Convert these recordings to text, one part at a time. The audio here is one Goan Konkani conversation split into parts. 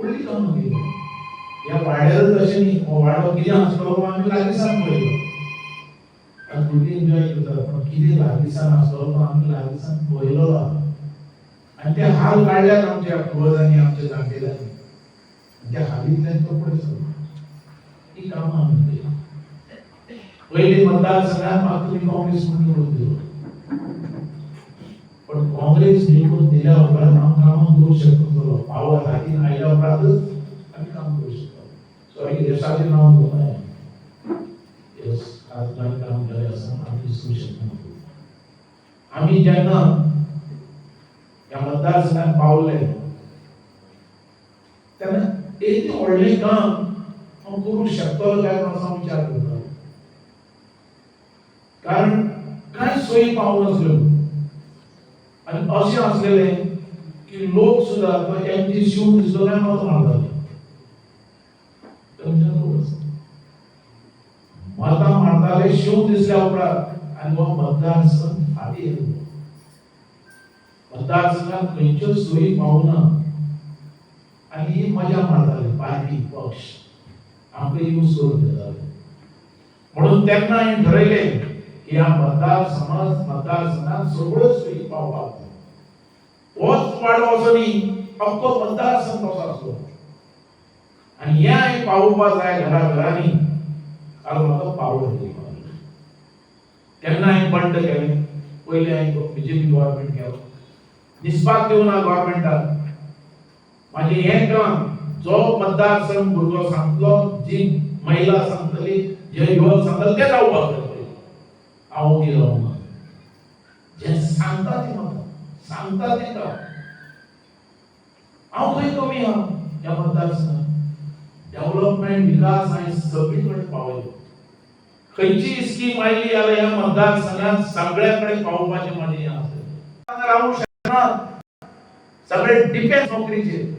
व्हडली कामां केली. ह्या वाड्यारच अशें न्ही, हो वाडो कितें आसलो तो आमी लागींसान पळयलो. आनी भुरगीं एन्जॉय करतात, पण कितें लागींसान आसलो तो आमी लागींसान पळयलो. आनी ते हाल काडल्यात आमच्या पुर्वजांनी, आमच्या जाणटेल्यांनी. आनी त्या हालींतल्यान तो फुडें सरलो. ही कामां आमी केली. पयलीं मतदारसंघात म्हाका तुमी काँग्रेस म्हणून निवडून दिलो, पण काँग्रेस निवडून दिल्या उपरांत हांव कामां करूंक शकनासलो. पावर हातीन आयल्या उपरांतच आमी काम करूं शकता. सॉरी, यशाचें नांव घेवना. यस आज कांय काम केलें आसा, आमी दिसूंक शकना. आमी जेन्ना ह्या मतदारसंघात पावले तेन्ना एक व्हडलें काम हांव करूंक शकतलो काय म्हणून हांव विचार करतालो, कारण कांय सोयी पावूंक नासल्यो. आनी अशें आसलेलें की लोक सुद्दां तो एमजी शिवून दिसलो काय मतां मारताले. तुमच्या खबर आसा, मतां मारताले शिवून दिसल्या उपरांत. आनी हो मतदारसंघ फाटीं येयलो. मतदारसंघात खंयच्यो सोयी पावना आनी ही मजा मारताले. पार्टी पक्ष आमकां यूज करून घेताले. म्हणून तेन्ना हांवें ठरयलें की ह्या मतदार समाज मतदारसंघात सगळ्यो सोयी पावपाक जाय. होच वाडो असो न्ही, अख्खो मतदारसंघ तसो आसलो आनी हें हांवें पावोवपाक जाय घरा घरांनी, कारण म्हाका पावर दिवपाक. तेन्ना हांवें बंड केलें. पयलें हांवें बीजेपी गव्हर्मेंट केलो, दिसपाक दिवना गव्हर्मेंटाक. म्हाजें हें काम, जो मतदारसंघ भुरगो सांगतलो, जी महिला सांगतली, जे युवक सांगतले ते जावपाक जाय पयलीं. हांव ओगी रावना. जें सांगता तें म्हाका सांगता तें काम. हांव खंय कमी आहा ह्या मतदारसंघात? डेव्हलपमेंट, विकास हांवें सगळी कडेन पावयलो. खंयची स्कीम आयली जाल्यार ह्या मतदारसंघात सगळ्या कडेन पावोवपाचें म्हाजें हें आसा. रावूंक शकनात, सगळे डिपेंड नोकरीचेर,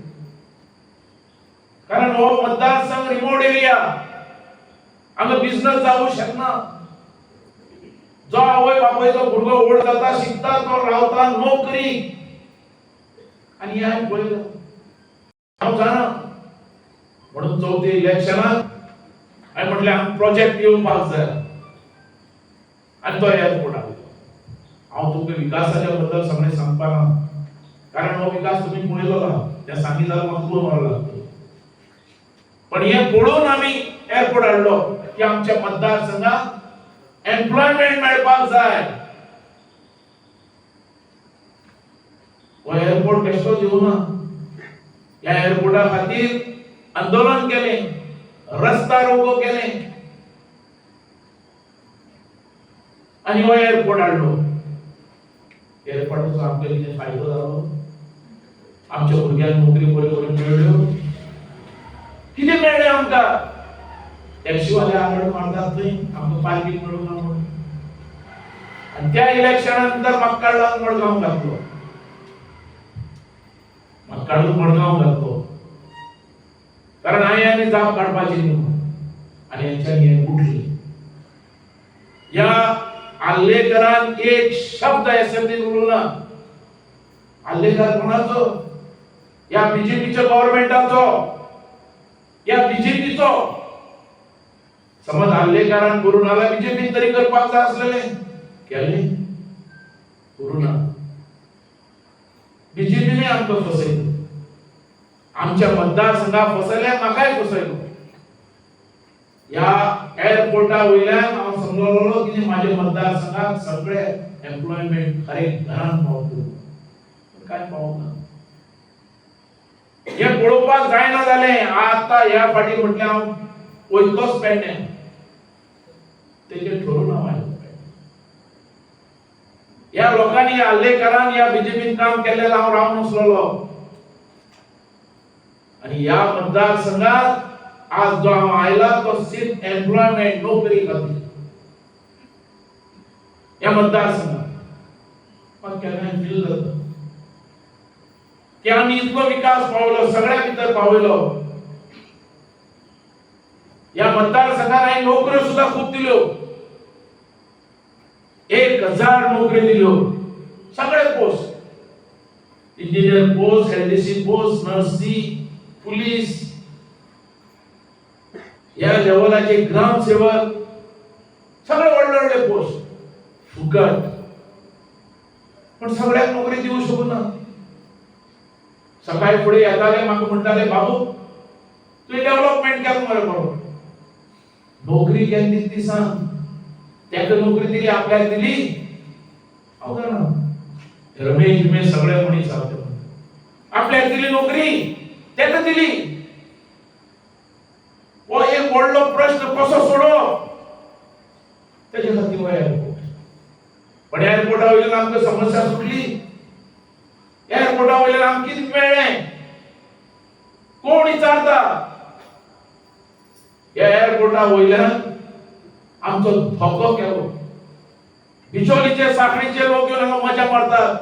कारण हो मतदारसंघ रिमोट एरिया. हांगा बिझनस जावूं शकना. जो आवय बापायचो भुरगो व्हड जाता, शिकता, तो रावता नोकरी. आनी हें हांवें पळयलां, हांव जाणा. म्हणून चवथी इलेक्शनाक हांवें म्हटलें, आमकां प्रोजेक्ट येवपाक जाय. आनी तो एअरपोर्ट हाडलो. हांव तुमकां विकासाच्या बद्दल सगळें सांगपाना, कारण हो विकास तुमी पळयलो ना. त्या सांगित जाल्यार म्हाका 2 वरां लागतली. पण हें पळोवन आमी एअरपोर्ट हाडलो की आमच्या मतदारसंघात एम्प्लॉयमेंट मेळपाक जाय. हो एअरपोर्ट बेश्टो दिवना. ह्या एअरपोर्टा खातीर आंदोलन केलें, रस्ता रोको केलें आनी हो एअरपोर्ट हाडलो. एअरपोर्टाचो आमकां कितें फायदो जालो? आमच्या भुरग्यांक नोकरी बऱ्यो बऱ्यो मेळ्ळ्यो? कितें मेळ्ळें आमकां? टॅक्सीवाले आरड मारतात थंय, आमकां पार्किंग मेळूंक ना म्हणून. आनी त्या इलेक्शना नंतर म्हाका काडलो, मडगांव घातलो. म्हाका काडून मडगांव घातलो, कारण हांवें आनी जाप काडपाची न्ही म्हणून. आनी हेंच्यांनी हें उठलें. ह्या आल्लेकरान एक शब्द असेंब्लीत उलोवना. आल्लेकर कोणाचो? या बीजेपीच्या गव्हर्मेंटाचो, या बीजेपीचो. समज आल्लेकरान करून आला, बीजेपीन तरी करपाक जाय आसलेले. केले करू ना. बीजेपीने आमकां फसयलो, आमच्या मतदारसंघात फसयले, म्हाकाय फसयलो. ह्या एअरपोर्टा वयल्यान हांव समजलो की माझ्या मतदारसंघात सगळे एम्प्लॉयमेंट हरेक घरान पावतलो, पण काय पावना. हे पळोवपाक जायना जालें. आतां ह्या फाटी म्हटलें, हांव वयतलोच पेडण्यां. तेजेर ठरोवन हांव आयलो पेडण्यां. ह्या लोकांनी, ह्या हल्लेकारान, ह्या बीजेपीन काम केल्लें हांव रावन नासलेलो. आनी ह्या मतदारसंघात आज जो हांव आयला तो सिर्फ एम्प्लॉयमेंट, नोकरी खातीर ह्या मतदारसंघात. म्हाका केन्नाय फील जाता की आमी इतलो विकास पावलो, सगळ्या भितर पावयलो. ह्या मतदारसंघात हांवें नोकऱ्यो सुद्दां खूब दिल्यो. 1000 नोकरी दिल्यो. सगळे post, engineer post, LDC post, नर्सी, पुलीस ह्या लेवलाचे ग्रामसेवक, सगळे व्हडले व्हडले पोस्ट फुकट. पण सगळ्यांक नोकरी दिवं शकना. सकाळी फुडें येताले, म्हाका म्हणटाले, बाबू, तुवें डेव्हलपमेंट केलें मरे बरो, नोकरी केन्ना दिली ती सांग. ताका नोकरी दिली, आपल्याक दिली? हांव जाणा, रमेश बिमेश सगळे मनीस आसा ते म्हणटा, आपल्याक दिली नोकरी, ताका दिली? हो एक व्हडलो प्रश्न, कसो सोडोवप? तेजे खातीर हो एअरपोर्ट. पण एअरपोर्टा वयल्यान आमकां समस्या सुटली? एअरपोर्टा वयल्यान आमकां कितें मेळ्ळें? कोण विचारता? ह्या एअरपोर्टा वयल्यान आमचो धोको केलो. बिचोलीचे, साखळीचे लोक येवन हांगा मजा मारतात,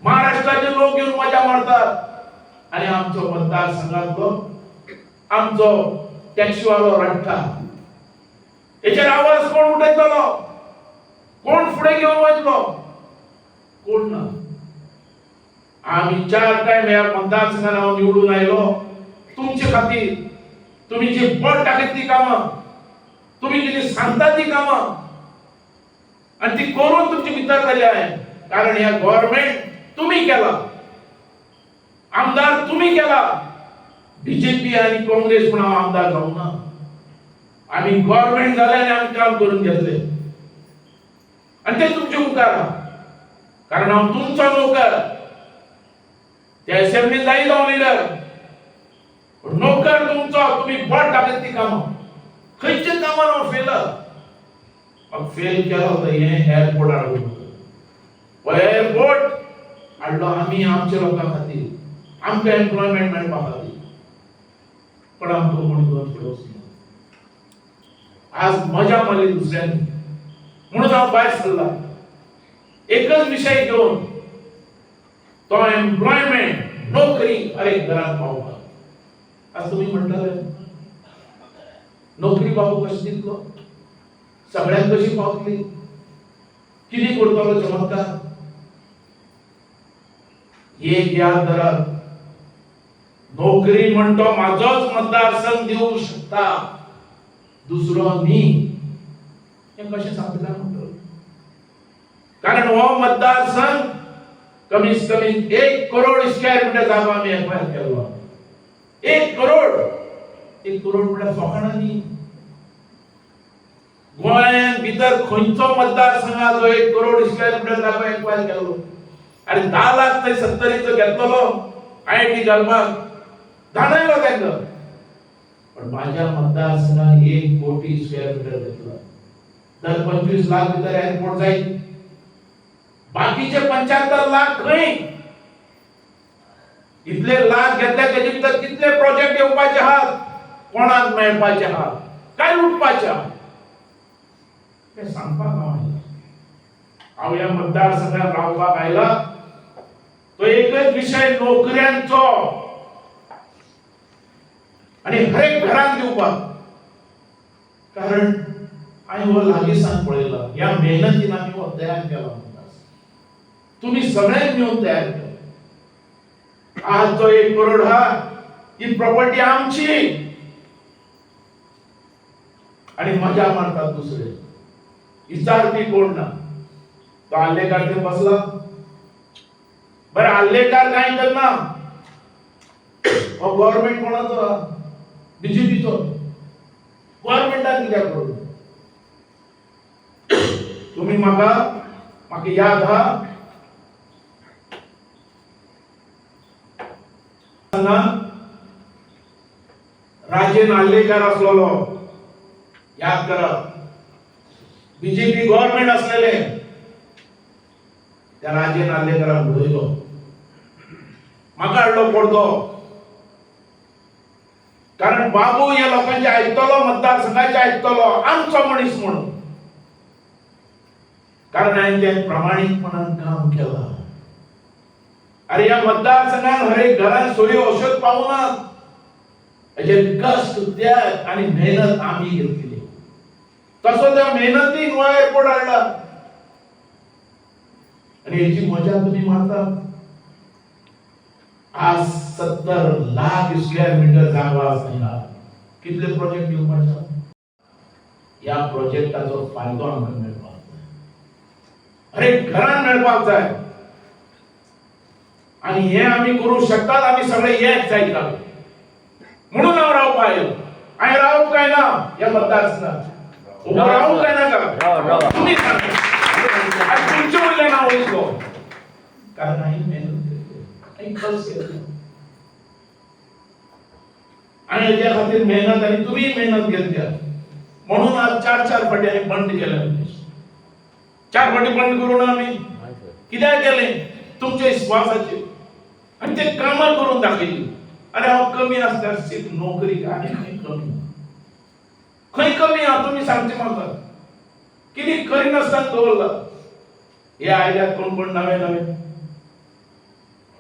महाराष्ट्राचे लोक येवन मजा मारतात आणि आमचो मतदारसंघातलो आमचो टॅक्सीवालो रडटा. हेचेर आवाज कोण उठयतलो? कोण फुडें घेवन वयतलो? कोण ना. आमी चार टायम ह्या मतदारसंघान हांव निवडून आयलो तुमचे खातीर. तुमी जी बोट टाकीत ती कामां, तुमी कितें सांगता ती कामां, आनी ती करून तुमचे भितर जाली हांवें. कारण ह्या गव्हर्मेंट तुमी केला, आमदार तुमी केला. बीजेपी आनी काँग्रेस म्हूण हांव आमदार जावंक ना. आमी गव्हर्मेंट जाले आनी आमी काम करून घेतले आनी ते तुमचे मुखार आहा. कारण हांव तुमचो नोकर. त्या असेंब्लीन जायत हांव लिडर, पूण नोकर तुमचो. तुमी बोट दाखयत ती कामां, खंयच्या कामान हांव फेल? हांव फेल केलो तर हें एअरपोर्ट हाडून. हो एअरपोर्ट हाडलो आमी आमच्या लोकां खातीर, आमकां एम्प्लॉयमेंट मेळपा खातीर. पण आमकां कोण घेवन फुडें वचना. आज मजा मारली दुसऱ्यांनी, म्हणून हांव भायर सरला एकच विशय घेवन, तो एम्प्लॉयमेंट, नोकरी हर एक घरात पावपाक. आज तुमी म्हणटले, नोकरी बाबू कशी दितलो? सगळ्यांक कशी पावतली? कितें करतलो चमत्कार? एक याद धरात, नोकरी म्हणतो माझोच मतदारसंघ दिवू शकता, दुसरो न्ही. हें कशें सांगता म्हणटलो? कारण हो मतदारसंघ कमीत कमी 1 करोड स्क्वेअर मिटर जागो आमी एक्वायर केल्लो. 1 करोड, 1 करोड म्हळ्यार फकाणां न्ही. गोंयान भितर खंयचो मतदारसंघ जो 1 करोड स्क्वेअर मिटर जागो एक्वायर केल्लो? आनी 10 लाख थंय सत्तरीचो घेतलेलो आयआयटी घालपाक, धाडयलो तांकां. पण माझ्या मतदारसंघात 1 कोटी स्क्वेअर मिटर घेतलं तर 25 लाख भितर एअरपोर्ट जाईल. बाकीचे 75 लाख खंय? इतले लाख घेतले, त्याचे भितर कितले प्रोजेक्ट येवपाचे आहात? कोणाक मेळपाचे आहात? काय लुटपाचे आहात? ते सांगपाक हांव आयला. हांव ह्या मतदारसंघात रावपाक आयला तो एकच विशय, नोकऱ्यांचो आणि हरेक घरात दिवपाक. कारण हांवें हो लागीं सावन पळयला. ह्या मेहनतीन आमी हो तयार केला मतदारसंघ. तुम्ही सगळ्यांनी मिळून तयार केला. आज जो 1 करोड हा, ही प्रॉपर्टी आमची आणि मजा मारतात दुसरे, विचारपी कोण ना. तो आल्लेकार ते बसला. बरं, आल्लेकार काय करना? हो गव्हर्नमेंट कोणाचो? बीजेपीचो. गव्हर्नमेंटान कित्याक करूं? तुम्ही म्हाका म्हाका याद हा, हांगा राजेन आल्लेकार असलेलो, याद करा. बीजेपी गव्हर्नमेंट असलेले त्या राजेन आल्लेकाराक उडयलो, म्हाका हाडलो पडतो. कारण बाबू ह्या लोकांचे आयकतलो, मतदारसंघाचे आयकतलो, आमचो मनीस म्हणून. कारण हांवें तें प्रामाणीकपणान काम केलां. अरे, ह्या मतदारसंघात हरेक घरात सोयी औषध पावनात, हेजे कष्ट, त्याग आणि मेहनत आम्ही घेतलेली. तसो त्या मेहनतीन हो एअरपोर्ट हाडला आणि याची मजा तुम्ही मारता. आज 70 लाख स्क्वेअर मिटर जागो आसा. कितले प्रोजेक्ट दिवपाचे? ह्या प्रोजेक्टाचो फायदो आमकां मेळपाक जाय, हरेक घरान मेळपाक जाय आणि हे आमी करूं शकतात. आमी सगळे एक जायत रावले म्हणून हांव रावपा आयलो. हांवें रावप काय ना ह्या मतदारसंघात उबो रावूं काय नाका? राव, राव. तुमी सांगा. आणि तुमचे वयल्यान हांव वयतलो, कारण हांवें मेहनत केली, हांवें कश्ट केले आणि हेच्या खातीर मेहनत आणि तुम्ही मेहनत घेतल्या म्हणून आज चार चार फाटी आमी बंद केले. चार फाटी बंद करू ना आमी? कित्याक केलें? तुमच्या विश्वासाचेर आणि ते कामां करून दाखयली. अरे, हांव कमी आसल्यार सीट नोकरी आनी खंय कमी, खंय कमी आहा तुमी सांगचे म्हाका. कितें करिनासतना दवरला. हे आयल्यात कोण कोण नवे नवे,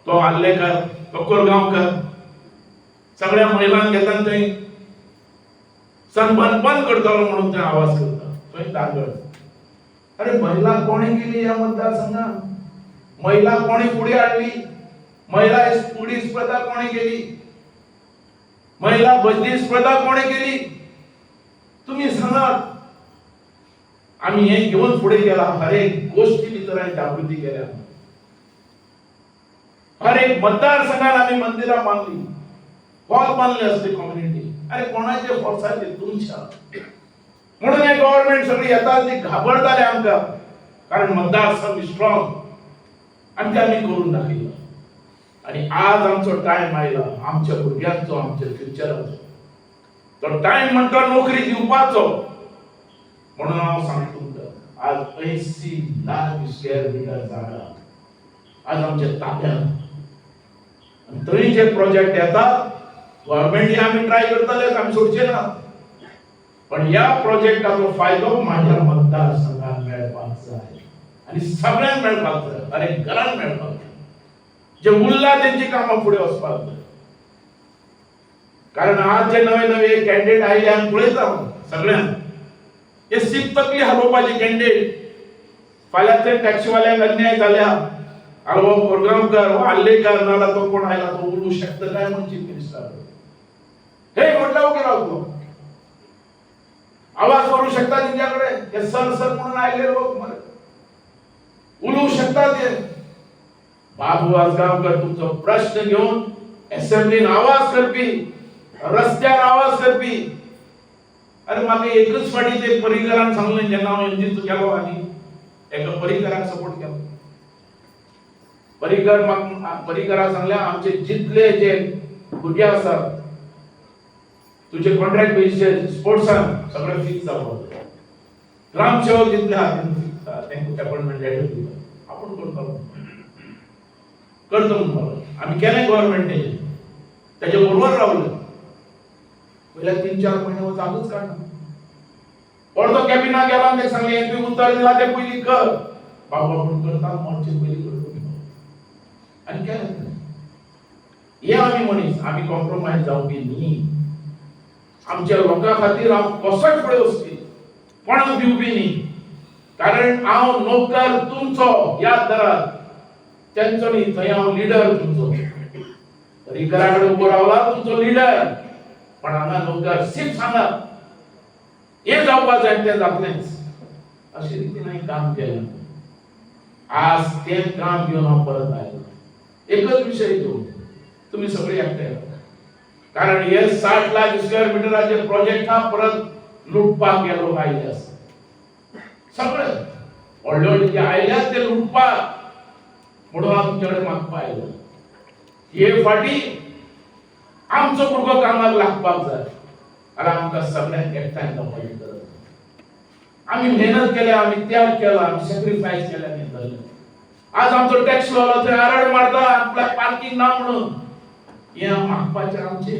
तो आल्लेकर, तो कोरगांवकर, सगळ्या महिलांक घेता आनी थंय सनबर्न बंद करतलो म्हणून थंय आवाज करता, थंय दांगड. अरे, महिला कोणे केली ह्या मतदारसंघात? महिला कोणे फुडें हाडली? महिला फुगडी स्पर्धा कोणे केली? महिला भजनी स्पर्धा कोणे केली? तुम्ही सांगात. आम्ही हे घेऊन पुढे गेला. हर एक गोष्टी भितर आमी जागृती केल्या. हर एक मतदारसंघात आम्ही मंदिरां बांदली, हॉल बांदले असले कम्युनिटी. अरे, कोणाचे फोर्साचे? तुमच्या. म्हणून हे गव्हर्नमेंट सगळी येतात ती घाबरताले आमकां, कारण मतदारसंघ स्ट्रॉंग आणि ते आमी करून दाखयलं. आणि आज आमचो टायम आयला, आमच्या भुरग्यांचो, आमच्या फ्युचराचो तो टायम म्हणटा नोकरी दिवपाचो. म्हणून हांव सांगता तुमकां, आज 80 लाख स्क्वेअर मिटर जागा आज आमच्या ताब्यात आनी थंय जे प्रोजेक्ट येतात, गव्हर्मेंट आमी ट्राय करतले, आमी सोडचे ना, पण ह्या प्रोजेक्टाचो फायदो माझ्या मतदारसंघात मेळपाक जाय आणि सगळ्यांक मेळपाक जाय, अरे, घरान मेळपाक जाय. जे उरला तेंची कामां फुडें वचपाक जाय, कारण आज जे नवे नवे कॅन्डिडेट आयले, आमी पळयता हांव सगळ्यांक, हे सीट तकली हालोवपाचे कॅन्डिडेट. फाल्यां ते टॅक्सीवाल्यांक अन्याय जाल्या, अरे, हो कोरगांवकर, हो आल्लेकर, नाल्यार तो कोण आयला, तो उलोवंक शकता काय म्हण चीफ मिनिस्टर? हे म्हटलं, उगे रावतलो, आवाज करू शकता तेंच्याकडे? हे सर सर म्हणून आयले लोक मरे, उलोवंक शकता ते? बाबू आजगांवकर तुमचो प्रश्न घेवन असेंब्लीन आवाज करपी, रस्त्यार आवाज करपी. अरे, म्हाका एकच फाटी ते पर्रीकरान सांगलें, जेन्ना हांव एमजीत गेलो आनी एका पर्रीकराक सपोर्ट केलो. पर्रीकर म्हाका, पर्रीकराक सांगलें, आमचे जितले जे भुरगे आसात तुजे कॉन्ट्रॅक्ट बेजीसचेर स्पोर्ट्सान, सगळे फिक्स जावपाक जाय. ग्रामसेवक जितले आहा तेंकां फिक्स आहा, तेंकां अपॉइंटमेंट लेटर दिता. आपूण करतालो, करता म्हणपाक आमी केलें गव्हर्मेंट तेजें, तेजे बरोबर रावले. पयल्या 3-4 म्हयने जागूच काडना. परतो कॅबिनाक गेला आनी तेका सांगलें, हें तुवें उतर दिला तें पयलीं कर. बाबू आपूण करता, मरचे पयलीं करता. आनी केलें तें. हे आमी मनीस, आमी कॉम्प्रोमायज जावपी न्ही. आमच्या लोकां खातीर हांव कसोय फुडें वचपी, कोणाक दिवपी न्ही, कारण हांव नोकर तुमचो, याद धरात, तेंचो न्ही. थंय हांव लिडर तुमचो. पर्रीकरा कडेन उबो रावला तुमचो लिडर, पण हांगा नोकर. सीट सांगात, हें जावपा जाय, तें जातलेंच. अशे रितीन हांवें काम केलें. आज तें काम घेवन हांव परत आयलो, एकच विशय घेवन, तुमी सगळे एकठांय, कारण हे 60 लाख स्क्वेअर मिटराचे प्रोजेक्ट हा, परत लुटपाक हे लोक आयले आसा. सगळे व्हडले व्हडले जे आयल्यात ते लुटपाक. म्हणून हांव तुमचे कडेन मागपा आयलो, हे फाटी आमचो भुरगो कामाक लागपाक जाय आनी आमकां सगळ्यांक एकठांय जावपाची गरज आसा. आमी मेहनत केल्या, आमी त्याग केला, आमी सॅक्रिफायस केल्या न्ही. आज आमचो टॅक्स वालो थंय आरड मारता, आपल्याक पार्किंग ना म्हणून. हे मागपाचें आमचे.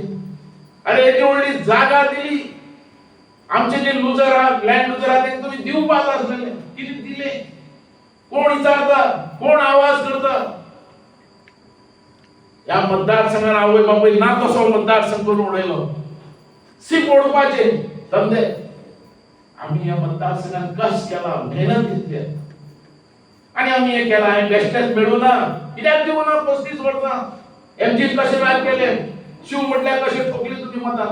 अरे, येदी व्हडली जागा दिली, आमचे जे लुजर आहा, लँड लुजर आहा, तेंका तुमी दिवपाक आसलेले. कितें दिले? कोण विचारता? कोण आवाज करता? ह्या मतदारसंघान आवय बापूय ना तसो मतदारसंघ करून उडयलो. सीप ओडपाचे धंदे. आमी ह्या मतदारसंघात कश्ट केला, मेहनत घेतल्या आणि आमी हे केला. हांवें बेश्टेच मेळूं ना. कित्याक दिवं ना 35 वर्सां? एमजीन कशें राज केलें, शिव म्हटल्यार कशें ठोकली तुमी मतां.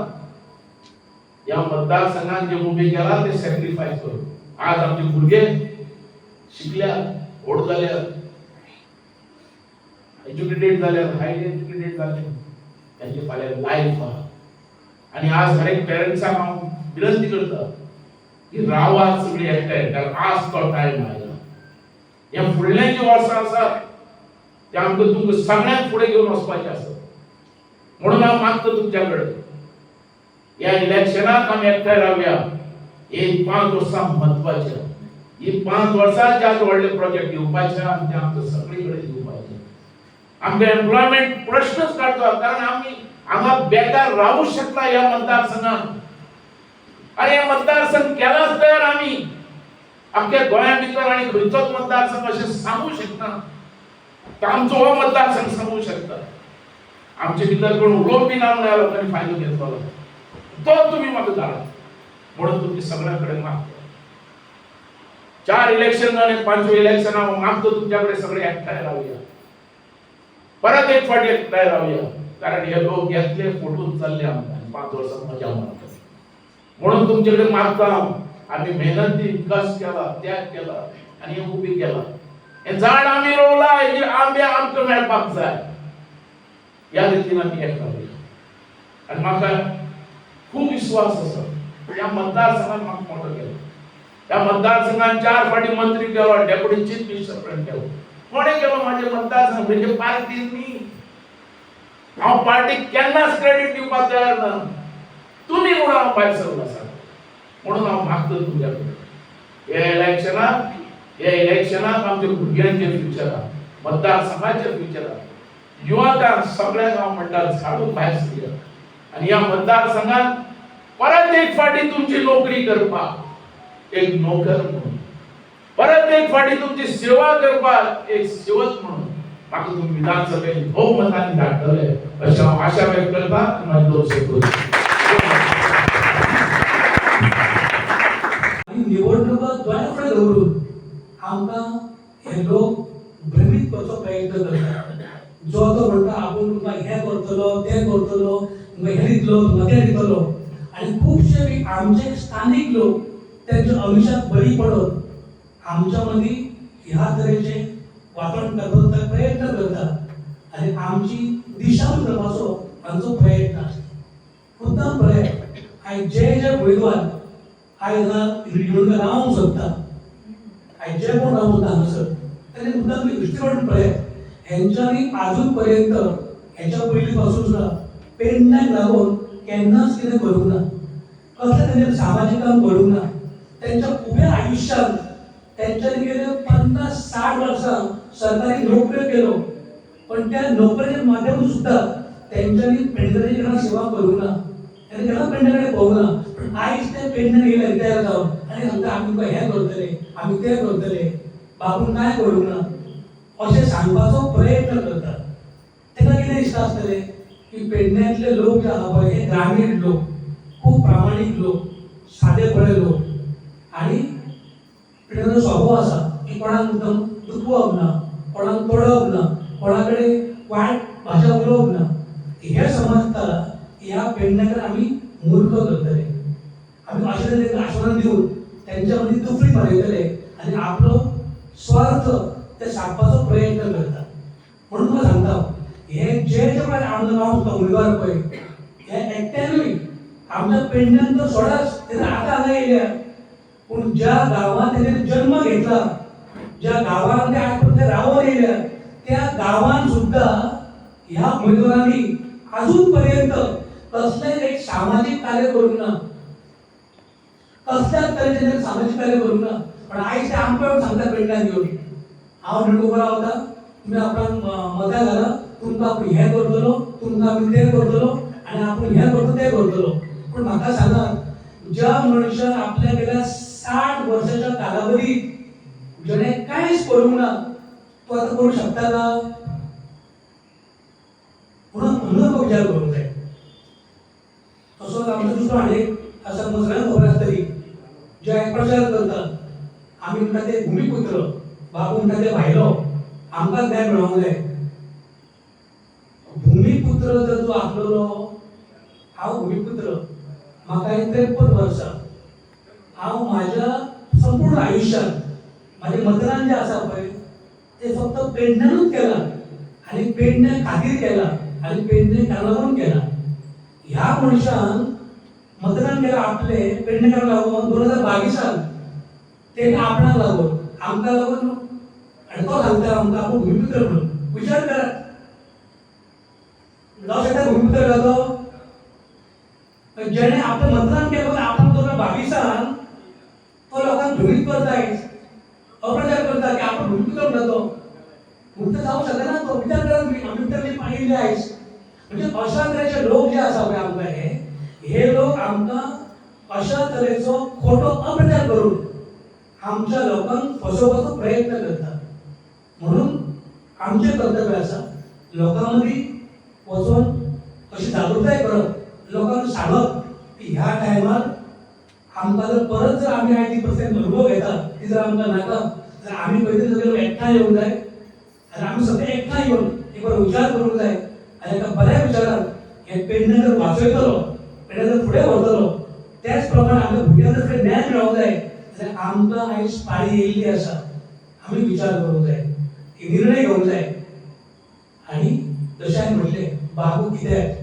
ह्या मतदारसंघात जे उबे केला ते सॅक्रिफायस करून आज आमचे भुरगे शिकल्या, व्हड जाल्या, एज्युकेटेड जाल्या, हायली एज्युकेटेड जाले, त्यांचे फाल्यां लायफ आहा. आनी आज हर एक पेरंट्सांक हांव विनंती करता की रावात सगळी एकठांय, कारण आज तो टायम आयला. ह्या फुडल्या जी वर्सां आसात ते आमकां तुमकां सगळ्यांक फुडें घेवन वचपाचें आसा. म्हणून हांव मागता तुमच्या कडेन, ह्या इलेक्शनाक आमी एकठांय रावया. ही 5 वर्सां म्हत्वाची, ही 5 वर्सां ज्या व्हडले प्रोजेक्ट येवपाचे आनी ते आमकां सगळी कडेन दिवपाचे. आमकां एम्प्लॉयमेंट प्रश्नच काडतो, कारण आमी हांगा बेकार रावूं शकना ह्या मतदारसंघात. आनी हे मतदारसंघ केलाच तयार आमी आमच्या गोंया भितर आनी खंयचोच मतदारसंघ अशें सांगू शकना, तर आमचो हो मतदारसंघ सांगू शकता. आमचे भितर कोण उलोवपी ना म्हणून ह्या लोकांनी फायदो घेतलो, तो तुमी म्हाका धाडा म्हणून तुमचे सगळ्यां कडेन मागता. 4 इलेक्शन आनी 5 इलेक्शन हांव मागतो तुमच्या कडेन, सगळे एकठांय रावया, परत एक फावटी एकठांय रावया, कारण हे लोक येतले फोटून चल्ले आमकां 5 वर्सां मजा मारता. म्हणून तुमचे कडेन मागता हांव, आमी मेहनती कस केला, त्याग केला आनी हे उबी केला. हे झाड आमी रोवला, हेजे आंबे आमकां मेळपाक जाय. ह्या रितीन आमी एक रावया. आनी म्हाका खूब विश्वास आसा, ह्या मतदारसंघान म्हाका मोठो केलो. ह्या मतदारसंघान 4 फावटी मंत्री केलो, डेप्युटी चीफ मिनिस्टर पर्यंत केलो. कोणें केलो म्हाजे मतदारसंघ? म्हणजे पार्टीन न्ही. हांव पार्टीक केन्नाच क्रेडीट दिवपाक तयार ना, तुमी म्हणून हांव भायर सरलो आसा. म्हणून हांव मागता तुमच्या कडेन, ह्या इलेक्शनाक आमच्या भुरग्यांचे फ्युचर आहा, मतदारसंघाचे फ्युचर आहा, युवकांक सगळ्यांक हांव म्हणटा झाडून भायर सरया आनी ह्या मतदारसंघात परत एक फावटी तुमची नोकरी करपाक एक नोकर म्हणून, परत एक फावटी तुमची सेवा करपाक एक सेवक म्हणून म्हाका तुमी विधानसभेत भोवमतांनी धाडटले अशें हांव आशा व्यक्त करता आनी म्हाजे 2 शब्द. आनी निवडणुका दोळ्या फुडें दवरून आमकां हे लोक भ्रमीत करचो प्रयत्न करतात. जो तो म्हणटा आपूण तुमकां हें करतलो, तें करतलो, तुमकां हें दितलो, तुमकां तें दितलो. आनी खुबशे बी आमचे स्थानीक लोक तेंच्या अमिशाक बळी पडत आमच्या मदीं ह्या तरेचे वातावरण करपाचो प्रयत्न करतात आनी आमची दिशा करपाचो तांचो प्रयत्न आसता. मुद्दाम पळयात, आयज जे जे उमेदवार आयज हांगा निवडणुका रावंक सोदता, आयज जे कोण रावंक सोदता हांगासर, तांणी मुद्दाम दृश्टी काडून पळयात, हेंच्यांनी आजून पर्यंत हेच्या पयलीं पासून सुद्दां पेडण्याक लागून केन्नाच कितें करूंक ना, कसलें तेंचें सामाजीक काम करूंक ना. तेंच्या उब्या आयुश्यांत तेंच्यांनी गेले 50-60 वर्सां सरकारी नोकऱ्यो केलो, पण त्या नोकरेच्या माध्यमातून सुद्दां तेंच्यांनी पेडणेची केन्ना सेवा करूंक ना, तेणी केन्ना पेडणे कडेन पळोवंक ना. पण आयज ते पेडण्यान गेले रिटायर जावन आनी सांगता आमी तुमकां हें करतले, आमी तें करतले, बाबून कांय करूंक ना अशें सांगपाचो प्रयत्न करतात. ताका कितें दिसता आसतलें की पेडण्यांतले लोक जे आहा पळय हे ग्रामीण लोक, खूब प्रामाणीक लोक, सादे भोळे लोक आनी पेडण्याचो स्वभाव आसा की कोणाक मुद्दम दुखोवप ना, कोणाक तोडप ना, कोणा कडेन वायट भाशा उलोवप ना. हे समजता ह्या पेडणेकर आमी मूर्ख करतले, आमी अशें तरेन आश्वासन दिवन तेंच्या मदीं दुफळी मारयतले आनी आपलो स्वार्थ ते सादपाचो प्रयत्न करता. म्हणून तुका सांगता, हे जे जे पळय आमदार रावंक उमेदवार पळय हे एकट्यानूय आमच्या पेडण्यान तर सोडाच, ते आतां हांगा येयल्या, पूण ज्या गांवांत तेणें जन्म घेतला, ज्या गांवांत ते आयज पर्यंत रावोन येयल्या, त्या गांवांत सुद्दां ह्या उमेदवारांनी अजून पर्यंत कसलेंच एक सामाजीक कार्य करूंक ना, कसल्याच तरेचें सामाजीक कार्य करूंक ना. पण आयज ते आमकां येवन सांगता पेडण्यान येवन, हांव निवडून उबो रावता, तुमी आपणाक मतां घाला, तुमकां आपूण हें करतलो, तुमकां आमी तें करतलो आनी आपूण हें करतलो तें करतलो. पूण म्हाका सांगात, ज्या मनशान आपल्या गेल्या 60 वर्साच्या कालावधीत जेणे कांयच करूंक ना, तो आतां करूंक शकता का? म्हणून म्हणून विचार करूंक जाय. तसोच आमचो दुसरो आनी एक आसा, तुमकां सगळ्यांक खबर आसतली, जे प्रचार करतात आमी म्हणटा ते भुमीपुत्र, बाबू म्हणटा ते भायलो, आमकां न्याय मेळोंक जाय. भुमीपुत्र भुमीपुत्र जर तूं आसलेलो, हांव भुमीपुत्र, म्हाका 53 वर्सां, हांव म्हाज्या संपूर्ण आयुश्यांत म्हाजें मतदान जें आसा पळय तें फक्त पेडण्यानूच केलां आनी पेडण्या खातीर केलां आनी पेडणेकारां लागून केलां. ह्या मनशान मतदान केलां आपलें पेडणेकारांक लागून 2022 तेणे आपणाक लागून, आमकां लागून, आनी तो सांगता आमकां आपूण भुमीपुत्र म्हणून. विचार करात, जावं शकता भुमीपुत्र काय तो? जेणे आपलें मतदान केलें आपण 2022 तो लोकांक भ्रमीत करता, अप्रचार करता की आपण भुमीपुत्र म्हणटा. तो भुमीपुत्र जावंक शकना तो. विचार करा तुमी, आमी भितर पाहिल्ले आयज. म्हणजे अशा तरेचे लोक जे आसा पळय आमकां, हे हे लोक आमकां अशा तरेचो खोटो अप्रचार करून आमच्या लोकांक फसोवपाचो प्रयत्न करता. म्हणून आमचें कर्तव्य आसा लोकां मदीं वचोन अशी जागृताय करप, लोकांक सांगप की ह्या टायमार आमकां जर परत जर आमी आयज जी परिस्थिती अनुभव घेता ती जर आमकां नाका तर आमी खंय तरी सगळे लोक एकठांय येवंक जाय आनी आमी सगळे एकठांय येवन एक बरो विचार करूंक जाय आनी एका बऱ्या विचारान हे पेडणें जर वाचयतलो, पेडणें जर फुडें व्हरतलो, त्याच प्रमाणे आमच्या भुरग्यांक जर फुडें ज्ञान मेळोंक जाय जाल्यार आमकां आयज पाळी येयल्ली आसा, आमी विचार करूंक जाय, एक निर्णय घेवंक जाय. आनी जशें हांवें म्हणलें, बाबू कित्याक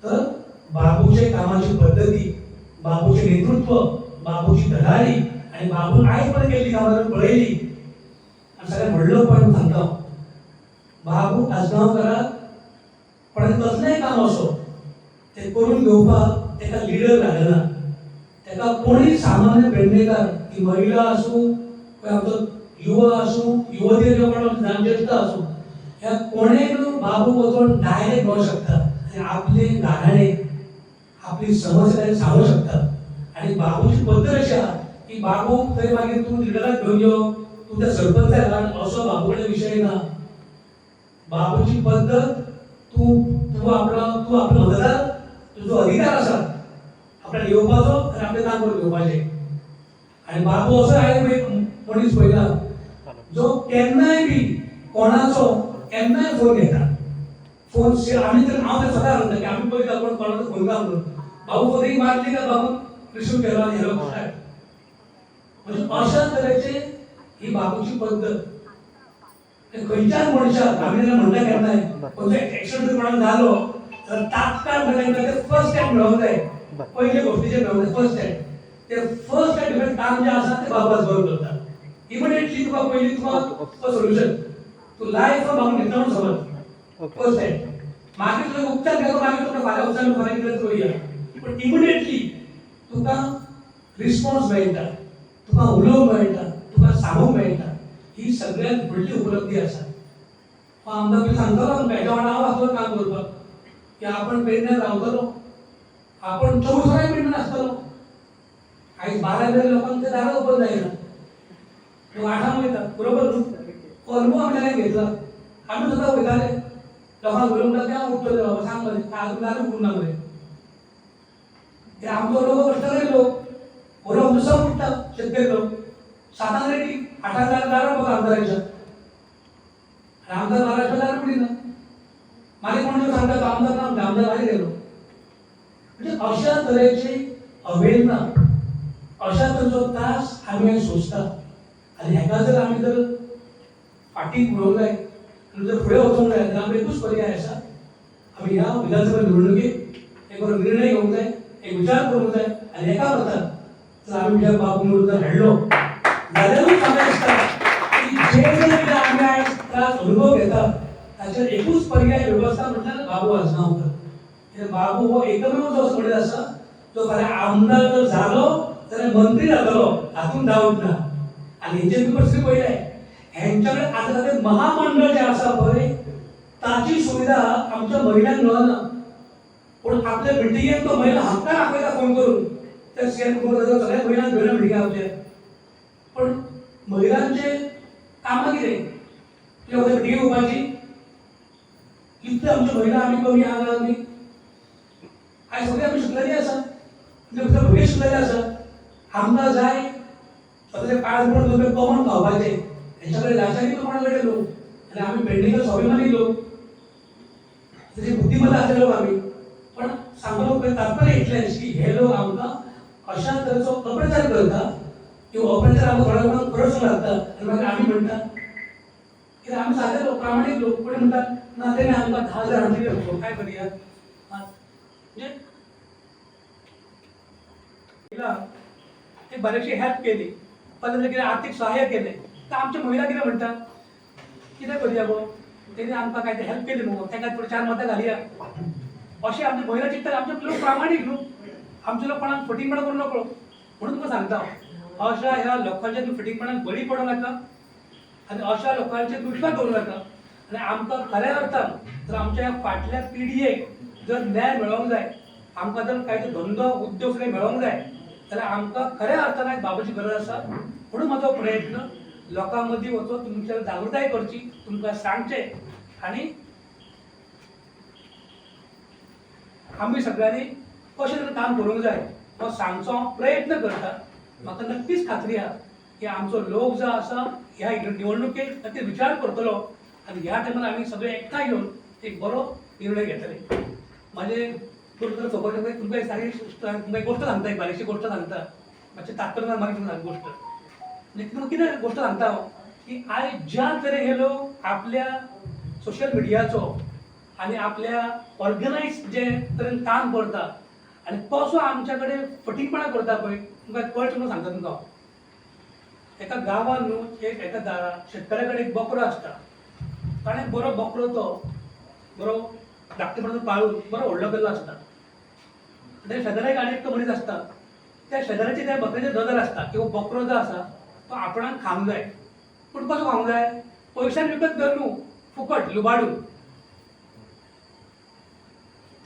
तर बाबूचे कामाची पद्दती, बाबूचें नेतृत्व, बाबूची धडाडी आनी बाबून आयज पर्यंत केल्ली कामां जर पळयली आनी सगळ्यात व्हडलो पॉयंट सांगता हांव, बाबू आजगांवकाराक कोणाचें कसलेंय काम असो तें करून घेवपाक ताका लिडर लागना. ताका कोणूय सामान्य पेडणेकार, ती महिला आसूं, कोण आमचो युवा आसूं, युवती किंवा कोण आमचो ज्येश्ठ आसूं, ह्या कोणेय बाबू वचोन डायरेक्ट मेळोंक शकता आनी आपले गाराणें, आपली समस्या ताका सांगूंक शकता. आनी बाबूची पद्दत अशी आहा की बाबू थंय मागीर तूं लिडराक घेवन यो, तूं त्या सरपंचाक हाड, असो बाबू कडेन विशय ना. बाबूची पद्दत तूं तूं आपलो तूं आपलो मतदार, तुजो अधिकार आसा आपल्याक येवपाचो आनी आपलें काम करून घेवपाचें. आनी बाबू असो हांवें एक मनीस पळयला जो केन्नाय बी कोणाचो केन्नाय फोन घेता. फोन आमी तर हांव तर सदां सांगता की आमी पळयता कोण कोणाचो फोन का म्हणून, बाबू फोन एक मारली का बाबू रिसीव केलो आनी हॅलो स्टार्ट. म्हणजे अशा तरेचे ही बाबूची पद्दत. खंयच्याच मनशाक आमी जेन्ना म्हणटा केन्नाय खंयचो एक्सिडंट जर कोणाक जालो तर तात्काळ म्हणल्यार तांकां फर्स्ट एड मेळोंक जाय, पयले गोश्टीचें मेळोंक जाय फर्स्ट एड. ते फर्स्ट एड डिफरंट काम जें आसा तें बाबू आजगांवकर करता. इमिडिएटली तुका पयलीं तुका सोल्युशन, तूं लायफ बाबून घेतला म्हणून समज फर्स्ट एड, मागीर तुका उपचार घेतो, मागीर तुका फाल्यां उपचार फाल्यां कितें करुया, पण इमिडिएटली तुका रिस्पॉन्स मेळटा, तुका उलोवंक मेळटा, तुका सांगूंक मेळटा. ही सगळ्यात व्हडली उपलब्धी आसा. आमदार बी सांगतलो आमकां, हेच्या वांगडा हांव आसलो काम करपाक की आपण पेडण्यात रावतलो, आपण 24 वरां पेडण्यात आसतलो. आयज 12 मेरेन लोकांक दारां ओपन जायना, लोक 8 वयता, बरोबर न्हू? हो अनुभव आमी सगळ्यांनी घेतला. आमी सुद्दां वयताले लोकांक उलोवंक म्हणटा, तें उठतले बाबा सांग मरे, काय अजून दारूच उगडूंक ना मरे. ते आमचो लोक कश्टकरी लोक, हो लोक आमचो सग उठता, शेतकरी लोक 7 रेडी, 8 दारां बघा आमदाराच्या, आनी आमदार 12 दार उगडिना. मागीर कोण सांगता तो आमदार ना, आमदार भायर गेलो. म्हणजे अशा तरेची अवहेलना, अशा तरेचो त्रास आमी आयज सोंसता. आनी हेका जर आमी जर फाटीक उडोवंक जाय आनी जर फुडें वचोंक जाय जाल्यार आमकां एकूच पर्याय आसा, आमी ह्या विधानसभा निवडणुकेक एक बरो निर्णय घेवंक जाय, एक विचार करूंक जाय आनी एका मतान जर आमी विचार बाबू निवडून जर हाडलो जाल्यारूच म्हाका दिसता की जे जे कितें आमी आयज त्रास अनुभव घेता ताचेर एकूच पर्याय वेवस्था म्हटल्यार बाबू आजगांवकर. कित्याक बाबू हो एकमेव जो असो मनीस आसा जो फाल्यां आमदार जर जालो जाल्यार मंत्री जातलो हातूंत डावट ना. आनी हेंचे तुमी परिस्थिती पळयले, हेंच्या कडेन आतां ते महामंडळ जें आसा पळय ताची सुविधा आमच्या महिलांक मेळना, पूण आपल्या मिटिंगेक तो महिला हक्कान आपयता फोन करून, त्या सीएम फोन करता सगळ्या महिलांक घेवन मिटिंगेक आपल्या. पण महिलांचे कामां कितें तुज्या मिटिंगेक येवपाची? इतले आमच्यो महिला आमी कमी आहा आमी आयज सगळे आमी शिकलेली आसा, आमचे भितर भुरगे शिकलेले आसा. आमकां जाय स्वताच्या पांयार पडून तुमी कमोवन खावपाचें, हेंच्या कडेन लाचारी कोणा कडेन लोक, आनी आमी पेडणेकर स्वाभिमानी लोक. तशें बुद्धिमत्ता आसले लोक आमी. पण सांगपाक तात्पर्य इतलेंच की हे लोक आमकां अशा तरेचो अप्रचार करता किंवा अप्रचार आमकां थोड्या लोकांक खरोच लागता आनी मागीर आमी म्हणटा कित्याक आमी सादे लोक, प्रामाणीक लोक. कोणी म्हणटात ना तेणे आमकां 10,000 हाडले, काय करया म्हणजे एक बरीचशी हेल्प केली, पण कितें आर्थीक सहाय्य केलें तर आमच्यो महिला कितें म्हणटा, कितें करया गो, तेणी आमकां काय ते हेल्प केली मगो, ताका थोडी 4 मतां घालया. अशें आमचे महिला चिंततात. आमचे लोक प्रामाणीक न्हू, आमचे लोक कोणाक फटींगपणां करूं नकळो. म्हणून तुमकां सांगता, अशा ह्या लोकांच्या तूं फटींगपणान बळी पडूं नाका आनी अशा लोकांचेर विश्वास दवरूं नाका. आनी आमकां खऱ्या अर्थान जर आमच्या फाटल्या पिढयेक जर न्याय मेळोंक जाय, आमकां जर कांय धंदो उद्योग सगळें मेळोंक जाय जाल्यार आमकां खऱ्या अर्थान एक बाबाची गरज आसा. म्हणून म्हजो प्रयत्न लोकां मदीं वचून तुमच्या जागृताय करची, तुमकां सांगचें आनी आमी सगळ्यांनी कशें तरेन काम करूंक जाय हो सांगचो हांव प्रयत्न करता. म्हाका नक्कीच खात्री आहा की आमचो लोक जो आसा ह्या निवडणुकेक नक्कीच विचार करतलो आनी ह्या टायमार आमी सगळे एकठांय येवन एक बरो निर्णय घेतले. म्हाजें पूर्ण तुमकां सारी तुमकां एक गोश्ट सांगता, एक बारीकशी गोश्ट सांगता, मातशें तात्पर्य मागीर तुमकां गोश्ट म्हणजे तुमकां कितें गोश्ट सांगता हांव की आयज ज्या तरेन हे लोक आपल्या सोशल मिडियाचो आनी आपल्या ऑर्गनायज जे तरेन काम करता आनी कसो आमच्या कडेन फटींगपणां करता पळय, तुमकां कळचें म्हणून सांगता तुमकां. एका गांवान न्हू एक एका शेतकारा कडेन एक बकरो आसता. ताणें बरो बकरो तो बरो धाकटेपणान पाळून बरो व्हडलो केल्लो आसता. त्या शेजाऱ्याक आनी एकटो मनीस आसता, त्या शेजाऱ्याची त्या बकऱ्याची नदर आसता की हो बकरो जो आसा तो आपणाक खावंक जाय. पूण कसो खावंक जाय, पयशान विकत घेवन न्हू, फुकट लुबाडून.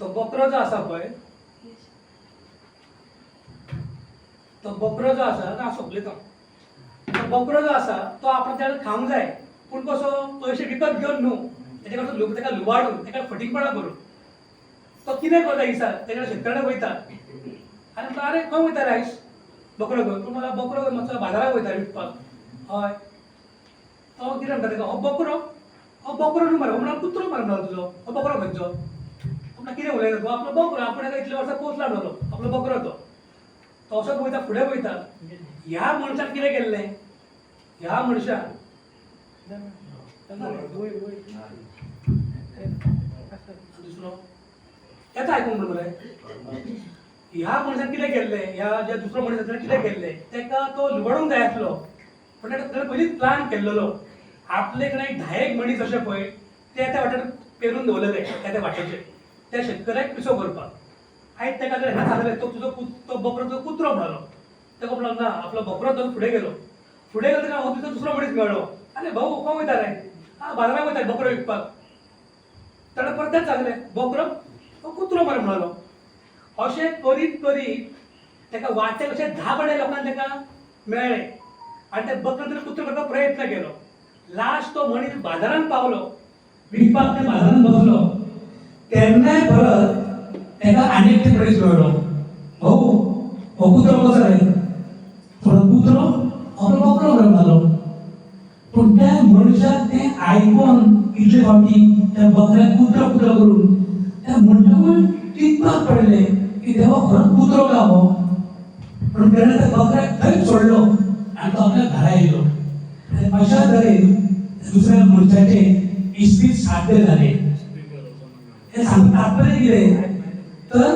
तो बकरो जो आसा पळय, तो बकरो जो आसा ना सोंपले तो बकरो जो आसा तो आपण त्याला खावंक जाय, पूण कसो पयशे विकत घेवन न्हू, तेजे कडसून ताका लुबाडून ताका फटींगपणां करून. तो कितें करता दिसा तेज्या शेतकाराक वयता आनी म्हणटा, आरे खंय वयता रे आयज बकरो घेवन? पूण मला बकरो घेवन मातसो बाजाराक वयता विकपाक. हय, तो कितें म्हणटा ताका, हो बकरो, हो बकरो न्हू मरे, हो म्हणटा कुत्रो मरे म्हणटा तुजो, हो बकरो खंयचो? म्हणटा कितें उलयता तूं, आपलो बकरो, आपण ताका इतले वर्सां पोसला म्हणलो, आपलो बकरो तो. तो असोच वयता फुडें वयता. ह्या मनशान कितें केल्लें, ह्या मनशान दुसरो येता आयकूंक म्हण मरे, ह्या मनशान कितें केल्लें, ह्या ज्या दुसरो मनीस आसा कितें केल्लें, ताका तो लुबाडूंक जाय आसलो, पण ताणें पयलींच प्लान केल्लो. आपले कडेन एक 10 मनीस अशे पळय ते त्या वाटेर पेरून दवरलेले, त्या त्या वाटेचेर त्या शेतकऱ्याक पिसो करपाक. आयज ताका जर हें सांगलें, तो तुजो तो बकरो तुजो कुत्रो म्हणलो, ताका म्हणलो ना आपलो बकरो तो फुडें गेलो. फुडें गेलो ताका हो तुजो दुसरो मनीस मेळ्ळो, आरे भाऊ खंय वयता रे? आं बाजाराक वयता बकरो विकपाक. ताणें परत तेंच सांगलें, बकरो हो कुत्रो मरे म्हणलो. अशें करीत करीत ताका वाटेक अशें 10 कडेन लोकांक ताका मेळ्ळें आनी त्या बकऱ्यान ताणें कुत्रो करपाक प्रयत्न केलो. लास्ट तो मनीस बाजारांत पावलो, विकपाक त्या बाजारांत बसलो, तेन्नाय परत ताका आनी एक मनीस मेळ्ळो, भाऊ हो कुत्रो कसो रे? पूण कुत्रो आपलो बकरो मरे म्हणलो. पूण त्या मनशाक तें आयकोन इतले फावटी त्या बकऱ्याक कुत्रो कुत्रो करून त्या मनशाकूय चिंतपाक पडलें की देवा खरोच कुत्रो काय हो? पूण तेणें त्या बकऱ्याक थंयच सोडलो आनी तो आपल्या घरा येयलो. आनी अशा तरेन दुसऱ्या मनशाचें इस्पीत साध्य जालें. हें सांगता तात्पर्य कितें तर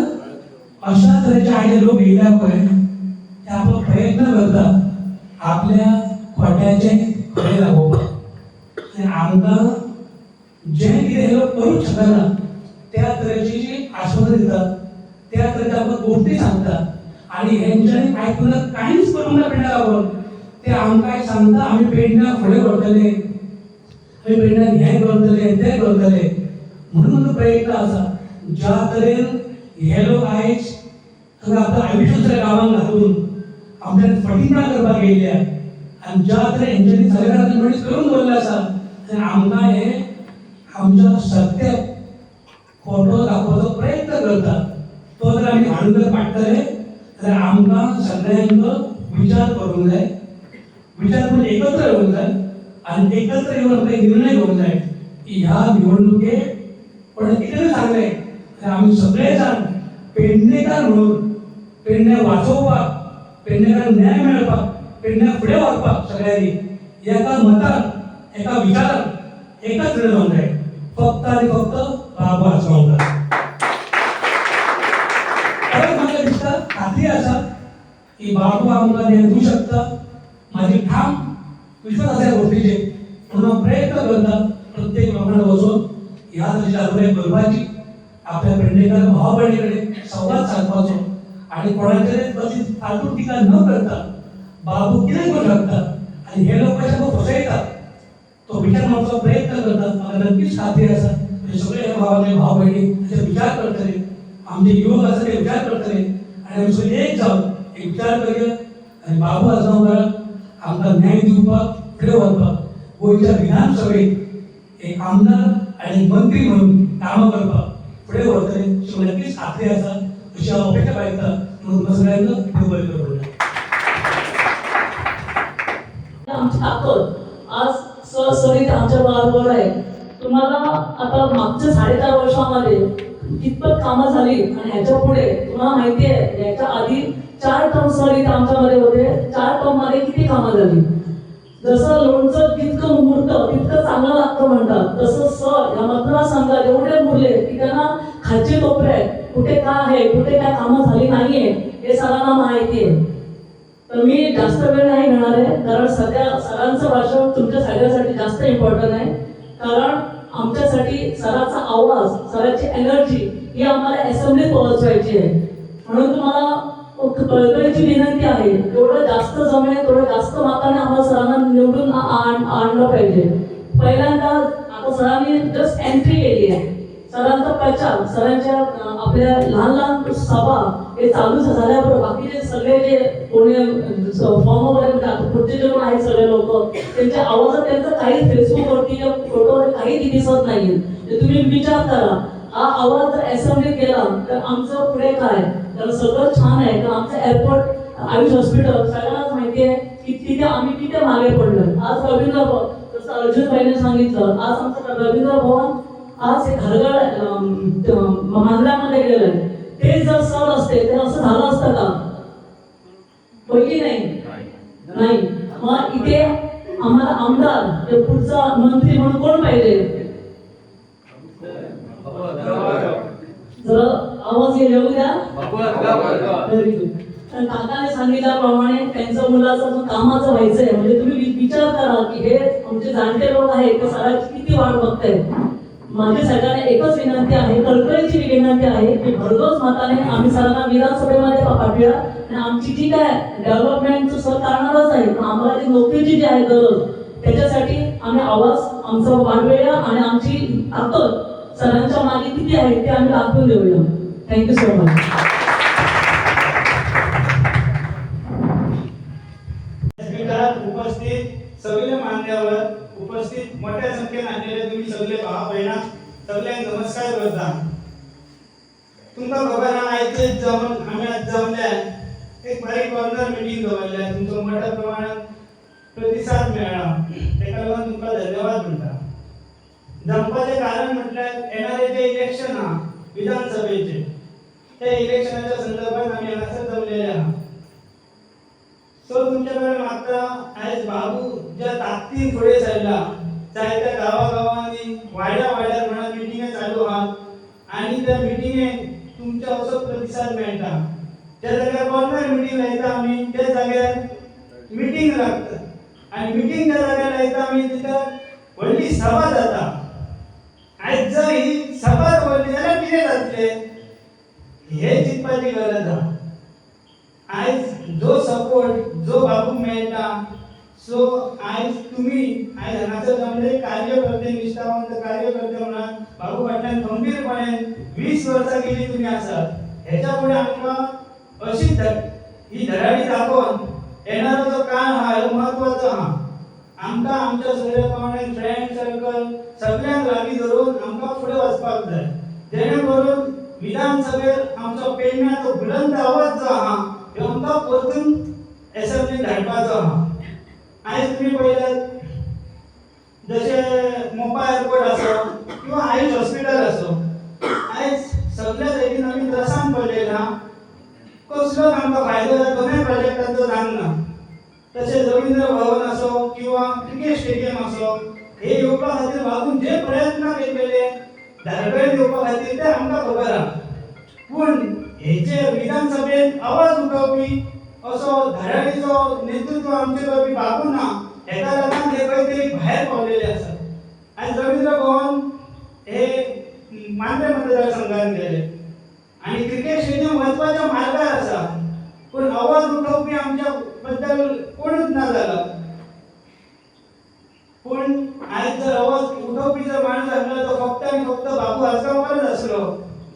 अशा तरेचे आयज लोक येयल्या पळय ते आपलो प्रयत्न करता आपल्या खोट्याचें खरें दाखोवपाक. आनी आमकां जें कितें हे लोक करूंक शकना त्या तरेची जी आश्वासनां दितात, त्या तरेच्या आमकां गोश्टी सांगतात आनी हेंच्यांनी आयकून कांयच करूंक ना पेडण्या लागून. ते आमकां सांगता आमी पेडण्या फुडें व्हरतले, आमी पेडण्याक हें करतले तें करतले. म्हणून म्हजो प्रयत्न आसा ज्या तरेन हे लोक आयज हांगा आपलें आयुश्य दुसऱ्या गांवांक घालून आपल्यान फटींगपणां करपाक येयल्या आनी ज्या तरेन हेंच्यांनी सगळ्या मनीस करून दवरलें आसा आनी आमकां हे आमच्या सत्याक खोटो दाखोवपाचो प्रयत्न करता, तो जर आमी हाडून जर पाडटले जाल्यार आमकां सगळ्यांक विचार करूंक जाय, विचार करून एकत्र येवंक जाय आनी एकत्र येवन आमकां एक निर्णय घेवंक जाय की ह्या निवडणुकेक पण कितें सांगलें आमी सगळे जाण पेडणेकार म्हणून पेडणे वाचोवपाक, पेडणेकारांक न्याय मेळपाक, पेडण्या फुडें व्हरपाक सगळ्यांनी एका मतान, एका विचारान एकच निर्णय जावंक जाय, फक्त आनी फक्त बाबू आजगांवकार. परत म्हाका दिसता, खात्री आसा की बाबू आमकां न्याय दिवं शकता. म्हाजी ठाम विश्वास आसा ह्या गोश्टीचेर. म्हणून हांव प्रयत्न करता प्रत्येक लोकांक वचून ह्या तरेची जागृताय करपाची, आपल्या पेडणेकार भाव भयणी कडेन संवाद सादपाचो आनी कोणाचेर कशी फालतू टिका न करता बाबू कितें करूं शकता आनी हे लोक कशे फसयतात तो विचार मारचो प्रयत्न करता. म्हाका नक्कीच खात्री आसा म्हणजे सगळे भावाचे भाव भयणी हाचेर विचार करतले, आमचे युवक आसा ते विचार करतले आनी आमी सगळे एक जावन एक विचार करूया आनी बाबू आजगांवकाराक आमकां न्याय दिवपाक फुडें व्हरपाक गोंयच्या विधानसभेत एक आमदार आनी मंत्री म्हणून कामां करपाक फुडें व्हरतले अशी म्हाका नक्कीच खात्री आसा, अशी हांव अपेक्षा बाळगता. म्हणून तुमकां सगळ्यांक देव बरें करूं म्हणटा. आमची ताकद आज सर आमच्या बरोबर आहे. तुम्हाला आता मागच्या 4.5 वर्षामध्ये कितपत कामं झाली आणि ह्याच्या पुढे तुम्हाला माहिती आहे, याच्या आधी 4 टर्म सर इथं आमच्यामध्ये होते, 4 टर्म मध्ये किती कामं झाली. जसं लोणचं जितकं मुरतं तितकं चांगलं लागतं म्हणतात, तसं सर या मतदारसंघात एवढे मुरले की त्यांना खालचे कोपरे आहेत, कुठे काय आहे, कुठे काय कामं झाली नाहीये हे सरांना माहिती आहे. तर मी जास्त वेळ नाही घेणार आहे, कारण सध्या सरांचं भाषण तुमच्या सगळ्यासाठी जास्त इम्पॉर्टंट आहे. कारण आमच्यासाठी सरांचा आवाज, सरांची एनर्जी ही आम्हाला असेंब्लीत पोहोचवायची आहे. म्हणून तुम्हाला कळकळीची विनंती आहे, जेवढं जास्त जमेल तेवढं जास्त मताने आम्हाला सरांना निवडून आणलं पाहिजे. पहिल्यांदा आता सरांनी जस्ट एंट्री केली आहे, सरांचा प्रचार, सरांच्या आपल्या लहान लहान सभा हे चालू झाल्याबरोबर बाकीचे सगळे जे कोणी फॉर्म वगैरे म्हणजे पुढचे जे कोण आहेत सगळे लोक, त्यांच्या आवाजात त्यांचं काही फेसबुकवरती किंवा फोटोवर काही दिसत नाहीये. तर तुम्ही विचार करा, हा आवाज जर असेंब्लीत गेला तर आमचं पुढे काय? तर सगळं छान आहे, तर आमचं एअरपोर्ट, आयुष हॉस्पिटल सगळ्यांनाच माहिती आहे की तिथे आम्ही किती मागे पडलोय. आज रवींद्र भवन, जसं अर्जुन भाईने सांगितलं, आज आमचं रवींद्र भवन आज हे घरगड मांजऱ्यामध्ये गेलेलं आहे. ते जर सर असते तर असं झालं असतं का? पहिली नाही नाही. मग इथे आम्हाला आमदार किंवा पुढचा मंत्री म्हणून कोण पाहिजे? जरा आवाज येऊ द्या. Very good. तर काकाने सांगितल्याप्रमाणे त्यांच्या मुलाचं जो कामाचं व्हायचंय, म्हणजे तुम्ही विचार करा की हे आमचे जाणते लोक आहेत ते सगळ्याची किती वाट बघतायत. माझी सगळ्यांना एकच विनंती आहे, कळकळीची विनंती आहे की भरघोस मताने आम्ही सरांना विधानसभेमध्ये पाठवूया आणि आमची जी काय डेव्हलपमेंटचं सर करणारच आहे, पण आम्हाला जी नोकरीची जी आहे गरज त्याच्यासाठी आम्ही आवाज आमचा वाढवूया आणि आमची ताकद सरांच्या मागे किती आहे ते आम्ही दाखवून देऊया. Thank you so much. उपस्थित सगळे मान्यवर, उपस्थित मोठ्या संख्येन आलेले तुम्ही सगळे भावा भयणा, सगळ्यांक नमस्कार करता. तुमकां खबर आहा, आयज जावन आमी आज जमल्या, एक बारीक कॉर्नर मिटींग दवरल्या, तुमचो मोठ्या प्रमाणात प्रतिसाद मेळ्ळा, तेका लागून तुमकां धन्यवाद म्हणटा. जमपाचें कारण म्हटल्यार येणारे जे इलेक्शन आहा विधानसभेचे, त्या इलेक्शनाच्या संदर्भात आमी हांगासर जमलेले आहा. सो तुमच्या कडेन मागता, आयज बाबू ज्या ताकदीन फुडें सरला, जायत्या गांवागांवांनी वाड्या वाड्यार म्हणा मिटिंगे चालू आहात आनी त्या मिटिंगेक तुमच्या असो प्रतिसाद मेळटा. ज्या जाग्यार कॉर्नर मिटींग लायता आमी त्या जाग्यार मिटींग लागता आनी मिटींग ज्या जाग्यार लायता आमी तिका व्हडली सभा जाता. आयज जर ही सभा दवरली जाल्यार कितें जातलें हें चिंतपाची गरज आहा. आयज जो सपोर्ट जो बाबूक मेळटा, सो आयज तुमी आयज हांगासर जमले कार्यकर्ते, निश्ठावंत कार्यकर्ते म्हणून बाबू फाटल्यान खंबीरपणे 20 वर्सां गेली तुमी आसात. हेच्या फुडें आमकां अशीच ही धडाडी दाखोवन येणारो जो काळ आहा हो म्हत्वाचो आहा. आमकां आमच्या सगळ्या प्रमाणे फ्रेंड सर्कल सगळ्यांक लागीं धरून आमकां फुडें वचपाक जाय, जेणे करून विधानसभेर आमचो पेडण्याचो बुलंद आवाज जो आहा ह्यो आमकां परतून एसेंब्लीन धाडपाचो आहा. आयज तुमी पळयल्यात जशें मोपा एअरपोर्ट आसो किंवा आयुष हॉस्पिटल आसो, तांचो जावंक ना. तशें रवींद्र भवन आसो किंवा क्रिकेट स्टेडियम आसो, हे येवपा खातीर बाबून जे प्रयत्न केलेले धारगळेन येवपा खातीर ते आमकां खबर आहा. पूण हेचेर विधानसभेत आवाज उठोवपी असो धाराळीचो नेतृत्व आमचे करपी बाबू ना, हेका लागून ते खंय तरी भायर पावलेले आसात. आयज रवींद्र भवन हे मांद्रे मतदारसंघात गेले आनी क्रिकेट स्टेडियम वचपाच्या मार्गार आसा, पूण आवाज उठोवपी आमच्या बद्दल कोणूच ना जाला. पूण आयज जर आवाज उठोवपी जर माणूस आसलो तो फक्त आनी फक्त बाबू आजगांवकारच आसलो,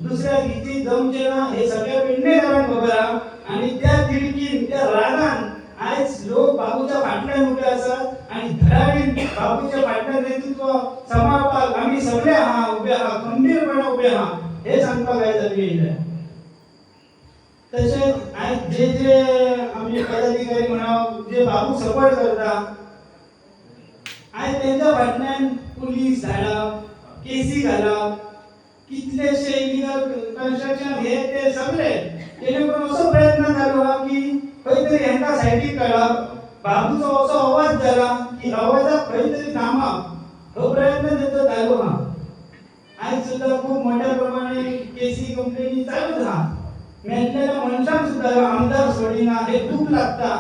दुसऱ्या हिची जमचें ना हे सगळ्या पेडणेकारांक खबर आहा. आनी त्या तिडकीन, त्या रागान आयज लोक बाबूच्या फाटल्यान उबे आसात आनी धडाडीन बाबूच्या फाटल्यान नेतृत्व सांबाळपाक आमी सगळे आहा, उबे आहा, खंबीरपणान उबे आहा हे सांगपाक आयज आमी येयले. तशेंच आयज जे जे आमी पदाधिकारी म्हणा जे बाबूक सपोर्ट करता, आयज तेंच्या फाटल्यान पुलीस धाडप, केसी घालप, कितलेशे इलिगल कन्स्ट्रक्शन हे ते सगळे, जेणे करून असो प्रयत्न चालू आहा की खंय तरी हेंकां सायडीक काडप, बाबूचो असो आवाज जाला की आवाजाक खंय तरी थांबप, हो प्रयत्न तेंचो चालू आहा. आयज सुद्दां खूब मोठ्या प्रमाणे केसी कंप्लेनी चालूच आहा. मेल्लेल्या मनशांक सुद्दां आमदार सोडिना, हे दूख लागता.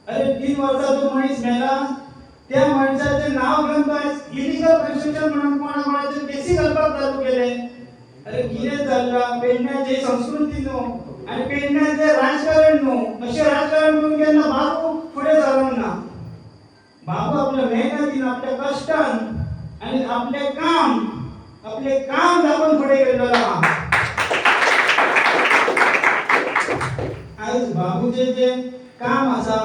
अरे 3 वर्सां जो मनीस मेला त्या मनशाचें नांव घेवन तो आयज इलिगल कन्स्ट्रक्शन म्हणून कोणा कोणाचेर केसी घालपाक चालू केले. अरे कितें चल्लां? पेडण्याची संस्कृती न्हू आनी पेडण्याचें राजकारण न्हू, अशें राजकारण करून केन्ना बाबू फुडें सरोंक ना. बाबू आपल्या मेहनतीन, आपल्या कश्टान आनी आपलें काम दाखोवन फुडें गेल्लो आहा. आयज बाबूचें जें काम आसा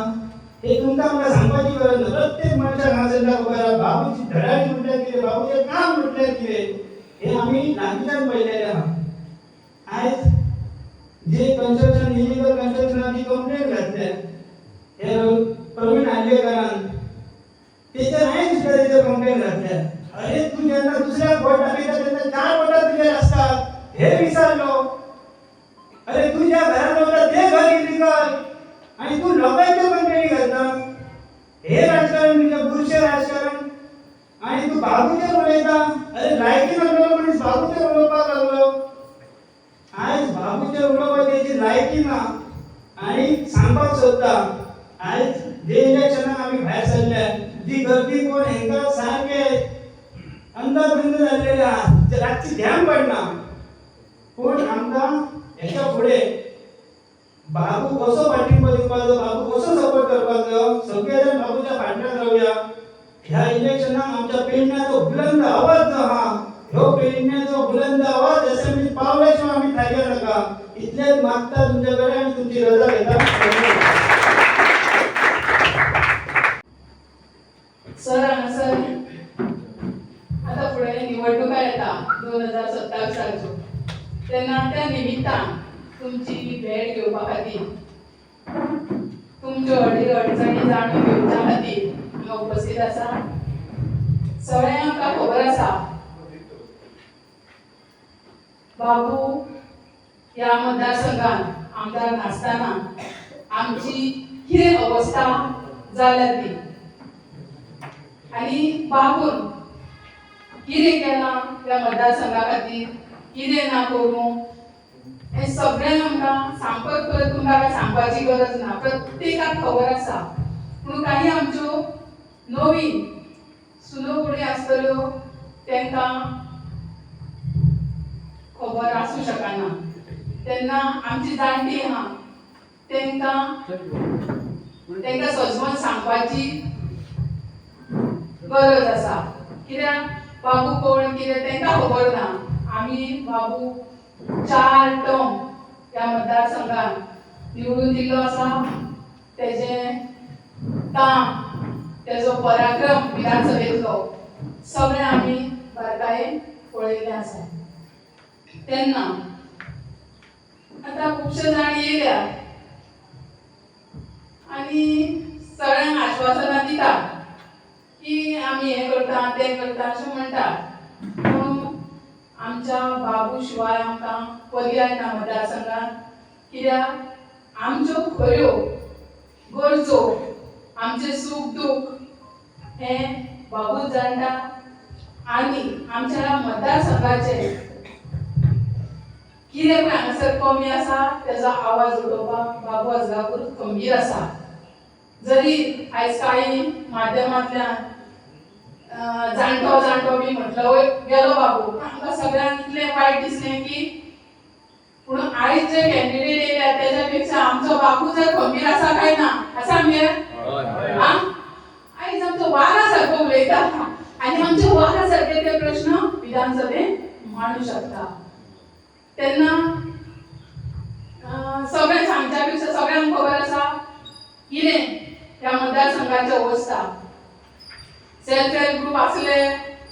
हे तुमकां आमकां सांगपाची गरज ना. प्रत्येक मनशाक हांगासरल्या खबर आहा बाबूची धडाडी म्हटल्यार कितें, बाबूचें काम म्हटल्यार कितें, हे आमी लागींच्यान पळयलेलें आहा. आयज जे कन्स्ट्रक्शन, इलिगल कन्स्ट्रक्शनाची कंप्लेन घातल्या हे प्रवीण आर्लेकरान, तेचेर हांवें सुद्दां तेचेर कंप्लेन घातल्या. अरे तूं जेन्ना दुसऱ्याक बोट दाखयता तेन्ना 4 बोटां तुजेर आसतात हे विसरलो. अरे तूं ज्या घरात रावता ते घर इलिगल आनी तूं लोकांचे कंप्लेनी घालता, हे राजकारण तुजें बुरशें राजकारण. आनी तूं बाबूचेर उलयता, अरे लायकी नासलेलो मनीस बाबूचेर उलोवपाक लागलो. आयज बाबूचेर उलोवपाक तेची लायकी ना. आनी सांगपाक सोदता, आयज जे इलेक्शनाक आमी भायर सरल्या जी गर्दी पळोवन हेंकां सारकें अंदाधुंद जाल्लेले आहा, रातची ध्यान पडना. पूण आमकां हेच्या फुडें बाबू कसो पाठिंबो दिवपाचो, बाबू कसो सपोर्ट करपाचो, सगळे जाण बाबूच्या फाटल्यान रावया. ह्या इलेक्शनाक आमच्या पेडण्याचो बुलंद आवाज जो आहा, ह्यो पेडण्याचो बुलंद आवाज असेंब्लीत पावल्या शिवाय आमी थारया नाका, इतलेंच मागता तुमच्या कडेन आनी तुमची रजा घेता. सर हांगासर आतां फुडें निवडणुका येता 2027 तेन्ना त्या निमित्तान तुमची भेट घेवपा खातीर, तुमच्यो अडी अडचणी जाणून घेवच्या खातीर हांगा उपस्थित आसा. सगळ्यांक आमकां खबर आसा बाबू ह्या मतदारसंघात आमदार नासतना आमची कितें अवस्था जाल्या ती, आनी बाबून कितें केलां त्या मतदारसंघा खातीर, कितें ना करूं, हें सगळें आमकां सांगपत परत तुमकां कांय सांगपाची गरज ना, प्रत्येकाक खबर आसा. पूण काही आमच्यो नवीन सुनो कोणी आसतल्यो तांकां खबर आसूं शकना, तेन्ना आमची जाणटी आहा तांकां तांकां सजवून सांगपाची गरज आसा. कित्याक बाबू कोण कितें तांकां खबर ना. आमी बाबू 4 टर्म ह्या मतदारसंघात निवडून दिल्लो आसा. तेजें काम, तेजो पराक्रम विधानसभेंतलो सगळें आमी बारकायेन पळयल्लें आसा. तेन्ना आतां खुबशे जाण येयल्या आनी सगळ्यांक आश्वासनां दिता की आमी हें करता तें करता अशें म्हणटा, पूण आमच्या बाबू शिवाय आमकां पर्याय ना मतदारसंघात. कित्याक आमच्यो खऱ्यो गरजो, आमचें सूख दूख हें बाबूच जाणटा आनी आमच्या मतदारसंघाचें कितें पळय हांगासर कमी आसा तेजो आवाज उलोवपाक बाबू आजगांवकर खंबीर आसा. जरी आयज कांय माध्यमांतल्यान जाणटो जाणटो बी म्हटलो वय गेलो बाबू, पूण आमकां सगळ्यांक इतलें वायट दिसलें की पूण आयज जे कॅन्डिडेट येयल्या तेज्या पेक्षा आमचो बाबू जर खंबीर आसा काय ना आसा आमगेर. आयज आमचो वारा सारको उलयता आनी आमचे वारा सारके ते प्रश्न विधानसभेत मांडू शकता. तेन्ना सगळ्यांक सांगच्या पेक्षा सगळ्यांक खबर आसा कितें ह्या मतदारसंघाची अवस्था. सेल्फ हेल्प ग्रूप आसले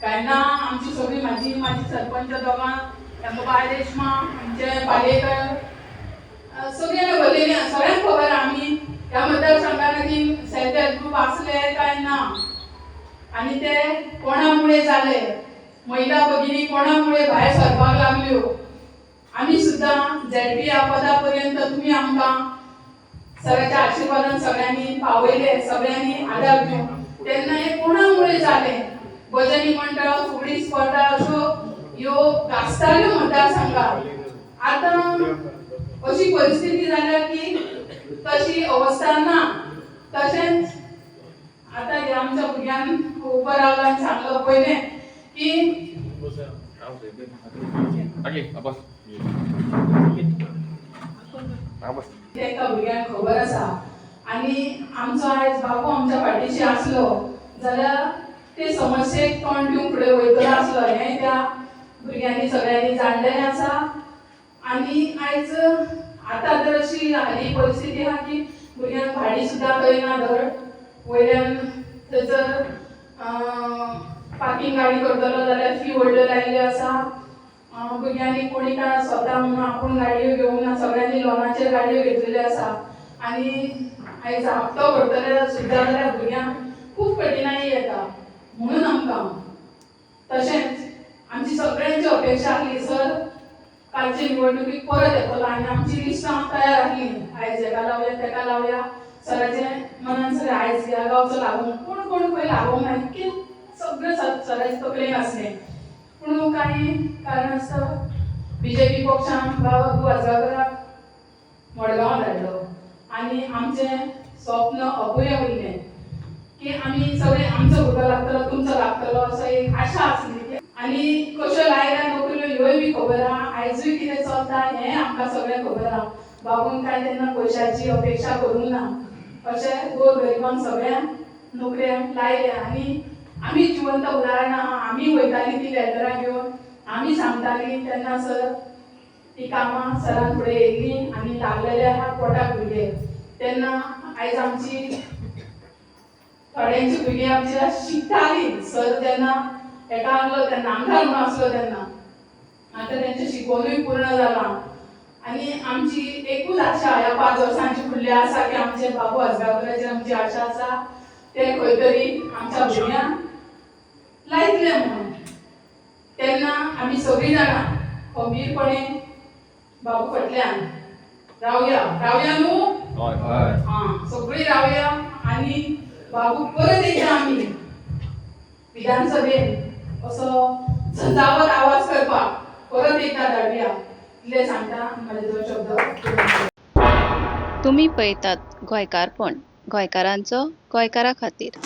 काय ना, आमची सगळी म्हाजी म्हाजी सरपंच दोगां, तांकां बाय रेश्मा, आमचे पालयेकर, सगळ्यांक भरलेली आसा, सगळ्यांक खबर आहा आमी ह्या मतदारसंघान सेल्फ हेल्प ग्रूप आसले काय ना आनी ते कोणा मुळे जाले, महिला भगिनी कोणा मुळे भायर सरपाक लागल्यो. आमी सुद्दां झेडपी ह्या पदा पर्यंत तुमी आमकां सगळ्यांच्या आशिर्वादान सगळ्यांनी पावयले, सगळ्यांनी आदार दिवन तेन्ना हें कोणा मुळे जालें. भजनी मंडळ, फुगडी स्पर्धा अश्यो ह्यो गाजताल्यो मतदारसंघात. आतां अशी परिस्थिती जाल्या की तशी अवस्था ना. तशेंच आतां ह्या आमच्या भुरग्यान उबो रावला आनी सांगलो पयलें की तेका भुरग्यांक खबर आसा आनी आमचो आयज बाबू आमच्या फाटीशी आसलो जाल्यार ते समस्येक तोंड दिवंक फुडें वयतलो आसलो हें त्या भुरग्यांनी सगळ्यांनी जाणलेलें आसा. आनी आयज आतां तर अशी हाली परिस्थिती आहा की भुरग्यांक भाडी सुद्दां कळना धड, वयल्यान थंयसर पार्कींग गाडी करतलो जाल्यार फी व्हडल्यो लायिल्ल्यो आसा. भुरग्यांनी कोणी काय स्वता म्हणून आपूण गाडयो घेवंक ना, सगळ्यांनी लोनाचेर गाडयो घेतलेल्यो आसा आनी आयज हप्तो भरतले सुद्दां जाल्यार भुरग्यांक खूब कठीणाई येता. म्हणून आमकां तशेंच आमची सगळ्यांची अपेक्षा आसली सर कालचे निवडणुकीक परत येतलो आनी आमची लिस्टां तयार आसली, आयज हेका लावया तेका लावया, सराचे मनान सगळें आयज ह्या गांवचो लागूंक कोण कोण खंय लागूंक ना, इतकें सगळें सराचे तकलेन आसलें. पूण कांय कारण आसता बीजेपी पक्षान बाबू आजगांवकराक मडगांव धाडलो आनी आमचें स्वप्न अपुरें उरलें की आमी सगळें आमचो भुरगो लागतलो तुमचो लागतलो असो एक आशा आसली. आनी कश्यो लायल्या नोकऱ्यो ह्योय बी खबर आहा, आयजूय कितें चलता हें आमकां सगळें खबर आहा. बाबून कांय तेन्ना पयशाची अपेक्षा करूंक ना, अशें गोर गरिबांक सगळ्यांक नोकऱ्यांक लायल्या आनी आमी जिवंत उदाहरणां आहा. आमी वयतालीं ती लेटरां घेवन, आमी सांगतालीं तेन्ना सर ती कामां सरान फुडें येयल्लीं आनी लागलेले आहा पोटाक भुरगे. तेन्ना आयज आमची थोड्यांची भुरगीं आमच्या शिकतालीं सर जेन्ना हेका आहलो तेन्ना आमदार म्हणून आसलो तेन्ना, आतां तेंचें शिकोवनूय पूर्ण जालां. आनी आमची एकूच आशा ह्या 5 वर्सांची फुडली आसा की आमचे बाबू आजगांवकराचेर आमची आशा आसा ते खंय तरी आमच्या भुरग्यांक लायतले म्हणून. तेन्ना आमी सगळीं जाणां खंबीरपणे बाबू फाटल्यान रावया, रावया न्हू, हां सगळीं रावया आनी बाबू परत एकदां आमी विधानसभेन असो झंझावत आवाज करपाक परत एकदां धाडुया इतलें सांगता म्हाजे दोन शब्द. तुमी पळयतात गोंयकारपण, गोंयकारांचो गोंयकारा खातीर.